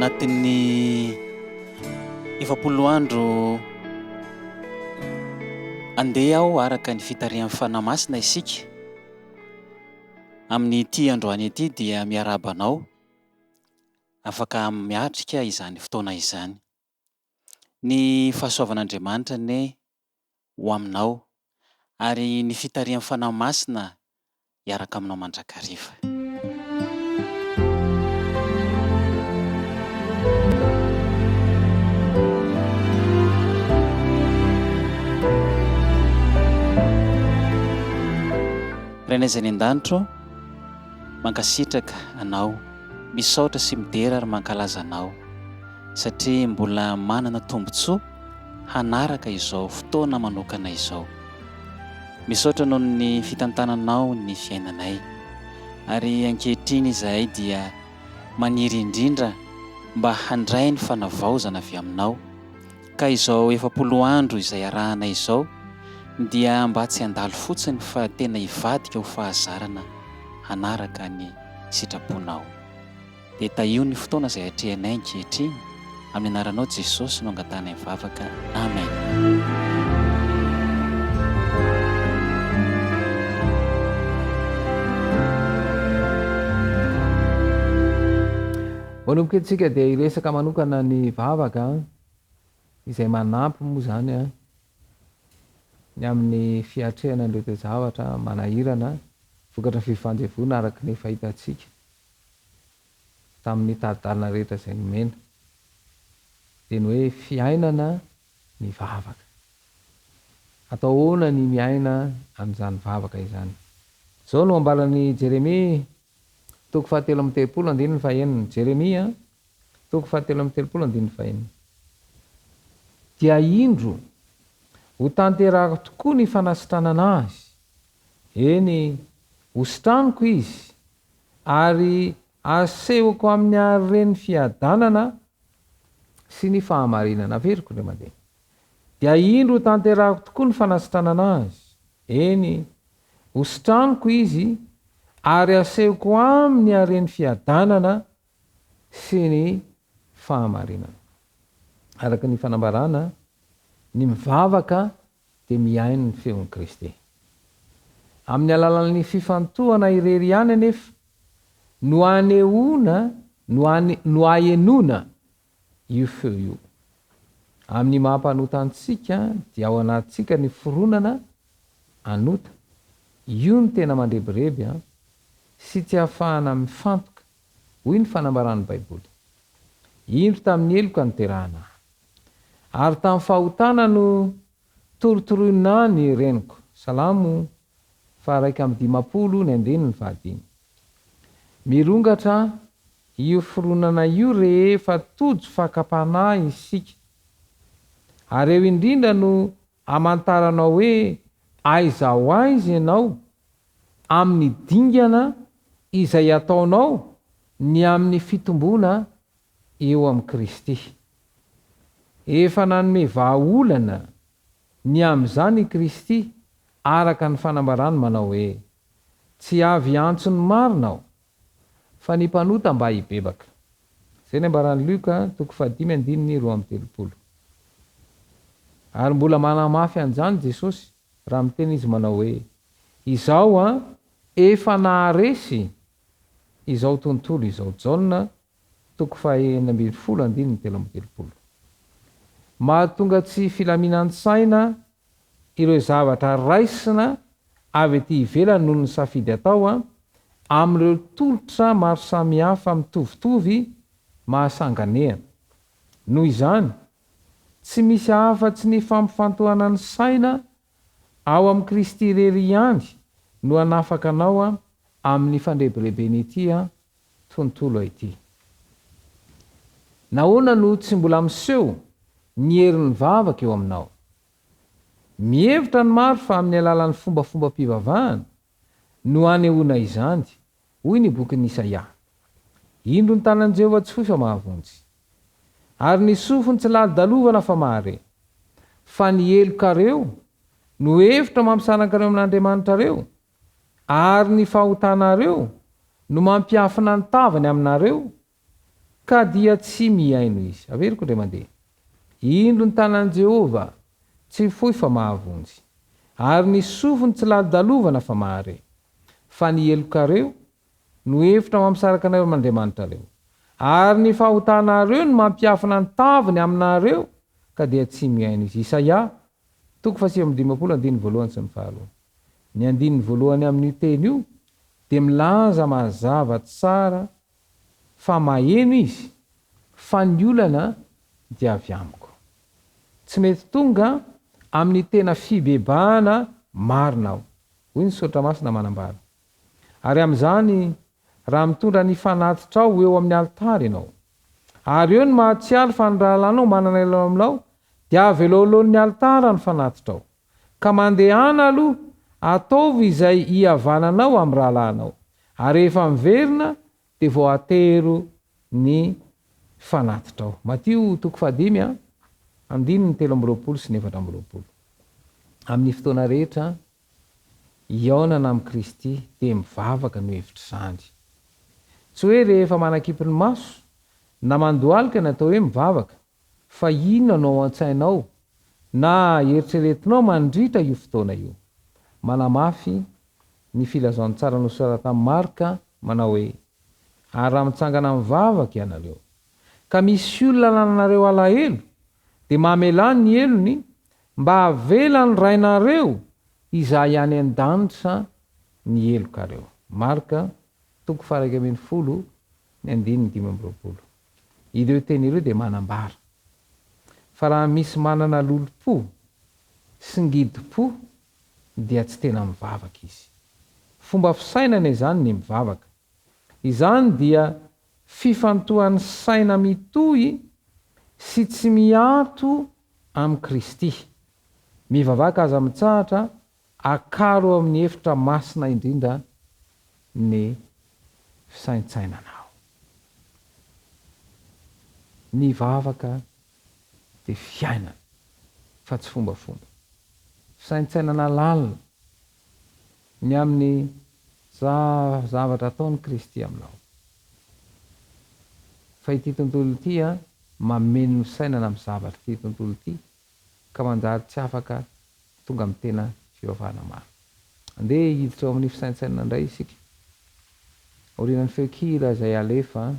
anatin'ny 40 andro andeha aho araka ny fitarihan'ny Fanahy Masina isika. Amin'ity androany ity dia miarahaba anao afaka miatrika izany fotoana izany. Ny fahasoavan'Andriamanitra anie ho aminao ary ny fitarihan'ny Fanahy Masina hiaraka aminao mandrakariva. Rainay izay any an-danitra ô, mankasitraka Anao, misaotra sy midera ary mankalaza Anao satria mbola manana tombontsoa hanaraka izao fotoana manokana izao. Misaotra noho ny fitantananao ny fiainanay. Ary ankehitriny izahay dia maniry indrindra mba handray ny fanavaozana avy aminao, ka izao 40 andro izay arahanay izao dia mba tsy handalo fotsiny fa tena hivadika ho fahazarana hanaraka ny sitraponao. Dia tahio ny fotoana izay atrehanay ankehitriny, amin'ny anaranao Jesosy no angatahanay mivavaka, Amen. Manomboka eto isika dia hiresaka manokana ny vavaka izay manampy moa izany ny amin'ny fiatrehana an'ireo toe-javatra manahirana vokatry ny fifanjevoana araka ny efa hitantsika. tamin'ny tari-dalana rehetra izay nomena, dia ny hoe fiainana ny vavaka. Atao ahoana ny miaina an'izany vavaka izany? Izao no ambaran'i Jeremia toko fahatelo amby telopolo andininy fahenina, Jeremia toko fahatelo amby telopolo andininy fahenina, Dia indro, ho tanterahako tokoa ny fanasitranana azy, eny, hositraniko izy, Ary asehoko aminy àry ny fiadanana sy ny fahamarinana. Averiko indray mandeha. Dia indro hotanterahako tokoa ny fanasitranana azy. Eny, hositraniko izy, ary asehoko aminy àry ny fiadanana sy ny fahamarinana. Araka ny fanambarana, ny mivavaka dia mihaino ny feon'i Kristy. Amin'ny alalan'ny fifantohana irery ihany anefa no anehoana no no ahenoana io feo io. Amin'ny maha mpanota antsika dia ao anatintsika ny fironana hanota. Io no tena mandrebireby an, sy tsy ahafahana mifantoka, hoy ny fanambaran'ny Baiboly. Indro tamin'ny heloka niterahana ahy. Ary tamin'ny fahotana no torotoroinà ny reniko. Salamo faha-51 ny andininy fahadimy. Mirongatra io fironana io rehefa tojo fakam-panahy isika. Ary eo indrindra no amantaranao hoe aiza ho aiza ianao amin'ny dingana izay ataonao ny amin'ny fitomboana eo amin'i Kristy. Efa nanome vahaolana ny amin'izany i Kristy araka ny fanambarany manao hoe, Tsy avy hiantso ny marina Aho, fa ny mpanota mba hibebaka. Izay ny ambaran'i Lioka toko fahadimy andininy 32. Ary mbola manamafy an'izany Jesosy raha miteny Izy manao hoe, Izaho an, efa naharesy izao tontolo izao. Jaona toko faha-16 andininy 33. Mahatonga tsy filaminan-tsaina ireo zavatra raisina avy aty ivelany noho ny safidy atao amin'ireo tolotra maro samihafa mitovitovy mahasanganehana. Noho izany, tsy misy afa-tsy ny fampifantohana ny saina ao amin'i Kristy irery ihany no hanafaka anao amin'ny fandrebireben'ity tontolo ity. Nahoana no tsy mbola miseho ny herin'ny vavaka eo aminao? Mihevitra ny maro fa amin'ny alalan'ny fombafombam-pivavahana no anehoana izany, hoy ny bokin'i Isaia. Indro ny tanan'i Jehovah tsy fohy fa mahavonjy, ary ny sofiny tsy lalodalovana fa mahare. Fa ny helokareo no hevitra mampisaraka anareo amin'Andriamanitrareo, Ary ny fahotanareo no mampiafina ny tavany aminareo. Ka dia tsy mihaino izy. Averiko indray mandeha. Indro ny tanan'i Jehovah, tsy fohy fa mahavonjy, ary ny sofiny tsy lalodalovana fa mahare. Fa ny helokareo no efitra mampisaraka anareo amin'Andriamanitrareo, ary ny fahotanareo no mampiafina ny taviny aminareo, ka dia tsy mihaino izy. Isaia, toko fahasivy amby 50, andininy voalohany sy ny faharoa. Ny andininy voalohany amin'io teny io dia milaza mazava tsara fa maheno izy fa ny olana dia avy amiko. Tsy mety tonga amin'ny tena fibebahana marina aho, hoy ny Soratra Masina manambara. Ary amin'izany, raha mitondra ny fanatitrao ho eo amin'ny alitara ianao, ary eo no mahatsiaro fa ny rahalahinao manana ilao aminao, dia avelao aloan'ny alitara ny fanatitrao. Ka mandehana aloha, ataovy izay hihavananao amin'ny rahalahinao. Ary rehefa miverina dia vao atero ny fanatitrao. Matio toko fahadimy a, andininy 23 sy ny 24. Amin'ny fotoana rehetra hihaonana amin'i Kristy dia mivavaka no hevitr'izany. Tsy hoe rehefa manakimpy ny maso na mandohalika ny atao hoe mivavaka fa inona no ao an-tsainao na eritreretinao mandritra io fotoana io. Manamafy ny filazantsara nosoratan'i Marka manao hoe, Ary raha mitsangana mivavaka ianareo, ka misy olona anananareo alahelo, dia mamelà ny helony, mba havelan'ny Rainareo izay any an-danitra ny helokareo. Marka, toko faha-11, ny andininy 25. Ireo teny ireo dia manambara fa raha misy manana lolompo sy ngidim-po dia tsy tena mivavaka izy. Fomba fisainana izany ny mivavaka. Izany dia fifantohan'ny saina mitohy sy tsy miato amin'i Kristy. Mivavaka aza mitsahatra Akaro amin'ny efitra masina indrindra ny fisaintsainanao. Ny vavaka dia fiainana fa tsy fombafomba. Fisaintsainana lalina ny amin'ny zavatra ataon'i Kristy aminao. Fa ity tontolo ity mameno ny fisainana amin'ny zavatr'ity tontolo ity ka manjary tsy afaka tonga amin'ny tena fivavahana marina. Andeha hiditra ao amin'ny fisaintsainana indray isika. Aorianan'ny feon-kira izay alefa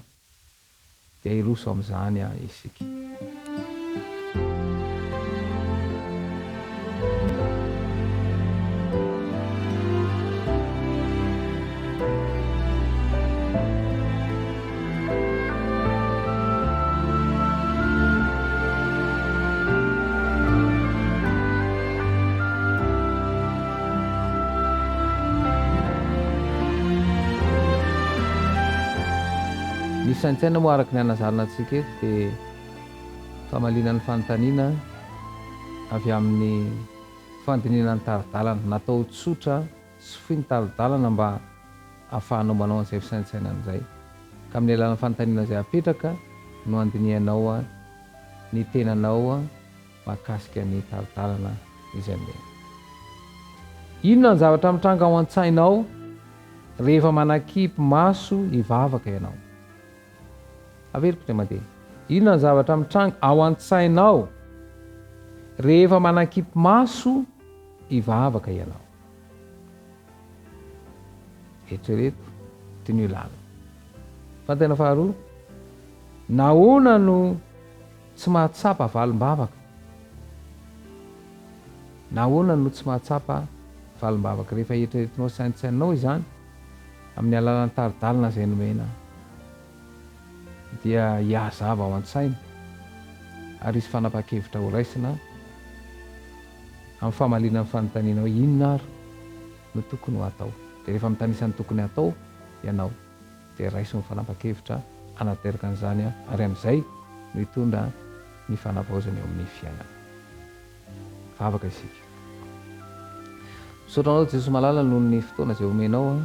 dia hiroso amin'izany isika. Ny fisaintsaina moa araka ny anazarana antsika eto dia famaliana ny fanontaniana avy amin'ny fandinihana ny tari-dalana. Natao tsotra sy fohy ny tari-dalana mba ahafahanao manao an'izay fisaintsainana izay. Ka amin'ny alalan'ny fanontaniana izay apetraka no andinihanao ny tenanao mahakasika ny tari-dalana izay omena. Inona ny zavatra mitranga ao an-tsainao rehefa manakipy maso hivavaka ianao? Averiko indray mandeha. Inona ny zavatra mitranga ao an-tsainao rehefa manakipy maso hivavaka ianao? Eritrereto, diniho lalina. Fanontaniana faharoa, Nahoana no tsy mahatsapa valim-bavaka? Nahoana no tsy mahatsapa valim-bavaka? Rehefa eritreretinao sy saintsaininao izany, amin'ny alalan'ny tari-dalana izay nomena, dia hihazava ao an-tsaina ary hisy fanapahan-kevitra horaisina amin'ny famaliana ny fanontaniana hoe inona ary no tokony ho atao. Dia rehefa mitanisa ny tokony hatao ianao dia raiso ny fanapan-kevitra hanateraka an'izany ary amin'izay no hitondra ny fanavaozana eo amin'ny fiainana. Vavaka isika. Misaotra anao Jesoa malala noho ny fotoana izay omenao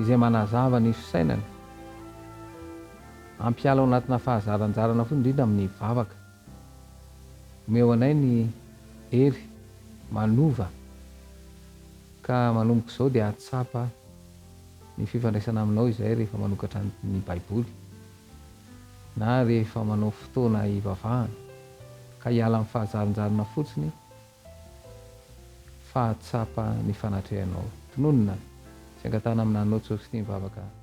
izay manazava ny fisainana, hampiala ao anatina fahazaranjarana foana indrindra amin'ny vavaka. Omeo anay ny hery manova ka manomboka izao dia hahatsapa ny fifandraisana aminao izahay rehefa manokatra ny Baiboly. na rehefa manao fotoana hivavahana ka hiala amin'ny fahazarinjarina fotsiny fa hahatsapa ny fanatrehanao. Tononina sy angatahana amin'Anao Tsôsty ny vavaka.